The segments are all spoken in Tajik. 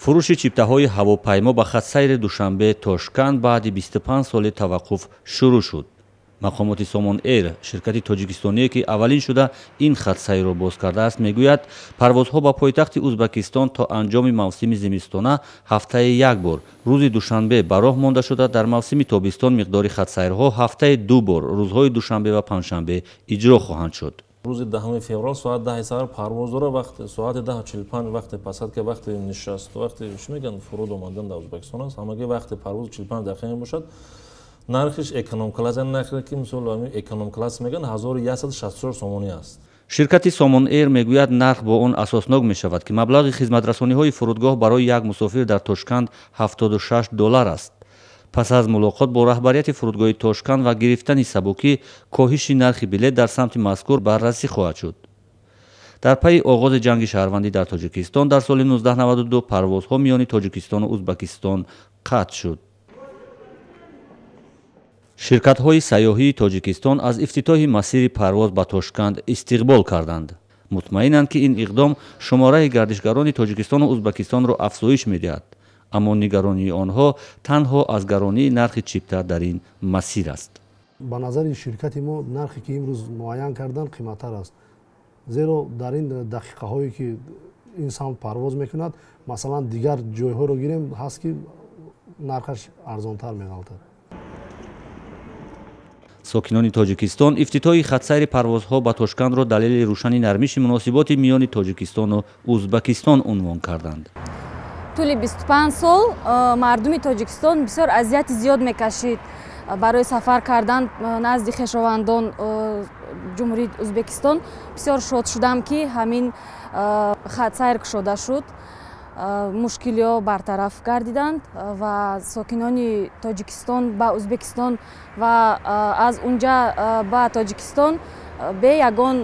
Фурӯши чиптаҳои ҳавопаймо ба хатсайри Душанбе Тошканд баъди 25 соли таваққуф шурӯъ шуд. Мақомоти Сомон Эйр, ширкати тоҷикистоние, ки аввалин шуда ин хатсайрро боз кардааст, мегӯяд, парвозҳо ба пойтахти Узбакистон то анҷоми мавсими зимистона ҳафтаи як бор рӯзи душанбе ба роҳ монда шуда, дар мавсими тобистон миқдори хатсайрҳо ҳафтаи ду бор рӯзҳои душанбе ва панҷшанбе иҷро хоҳанд шуд. Рӯзи 10 феврал соат 10 саҳар парвоз дора, вақт соати 10:45 вақти посадка, вақти нишаст, вақти чӣ мегӯянд, фуруд омадан дар Узбекистон аст. Ҳамагӣ вақти парвоз 45 дақиқа мебошад. Нархиш эконом класс, нархе ки мисол эконом класс мегӯянд, 1164 сомонӣ аст. Ширкати Сомон Эйр мегӯяд, нарх бо он асоснок мешавад, ки маблағи хизматрасониҳои фурудгоҳ барои як мусофир дар Тошканд 76 доллар аст. Пас аз мулоқот бо раҳбарияти фурудгоҳи Тошканд ва гирифтани сабукӣ, коҳиши нархи билет дар самти мазкур баррасӣ хоҳад шуд. Дар пайи оғози ҷанги шаҳрвандӣ дар Тоҷикистон дар соли 1992 парвозҳо миёни Тоҷикистону Узбакистон қатъ шуд. Ширкатҳои сайёҳии Тоҷикистон аз ифтитоҳи масири парвоз ба Тошканд истиқбол карданд. Мутмаинанд, ки ин иқдом шумораи гардишгарони Тоҷикистону Узбакистонро афзоиш медиҳад, аммо нигаронии онҳо танҳо аз гаронии нархи чипта дар ин масир аст. Ба назари ширкати мо, нархе ки имрӯз муайян кардан, қиматтар аст, зеро дар ин дақиқаҳое ки ин самт парвоз мекунад, масалан, дигар ҷойҳоро гирем, ҳаст ки нархаш арзонтар меғалтад. Сокинони Тоҷикистон ифтитоҳи хатсайри парвозҳо ба Тошкандро далели рӯшани нармиши муносиботи миёни Тоҷикистону Узбакистон унвон карданд. Тӯли 25 сол мардуми Тоҷикистон бисёр азияти зиёд мекашид барои сафар кардан назди хешовандон Ҷумҳурии Узбекистон. Бисёр шод шудам, ки ҳамин хатсайр кушода шуд, мушкилиҳо бартараф гардиданд ва сокинони Тоҷикистон ба Узбекистон ва аз унҷа ба Тоҷикистон бе ягон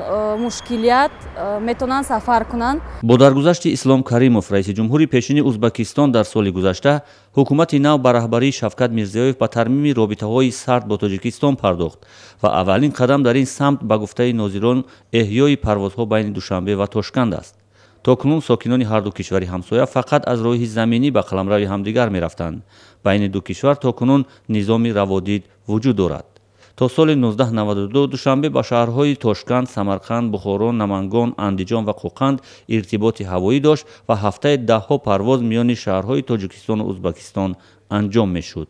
мушкилият метавонанд сафар кунанд. Бо даргузашти Ислом Каримов, раиси ҷумҳури пешини Узбакистон, дар соли гузашта ҳукумати нав ба раҳбарии Шавкат Мирзиёев ба тармими робитаҳои сард бо Тоҷикистон пардохт ва аввалин қадам дар ин самт, ба гуфтаи нозирон, эҳёи парвозҳо байни Душанбе ва Тошканд аст. То кунун сокинони ҳарду кишвари ҳамсоя фақат аз роҳи заминӣ ба қаламрави ҳамдигар мерафтанд. Байни ду кишвар то кунун низоми раводид вуҷуд дорад. То соли 1992 Душанбе ба шаҳрҳои Тошканд, Самарқанд, Бухоро, Намангон, Андиҷон ва Қӯқанд иртиботи ҳавоӣ дошт ва ҳафтаи даҳҳо парвоз миёни шаҳрҳои Тоҷикистону Узбакистон анҷом мешуд.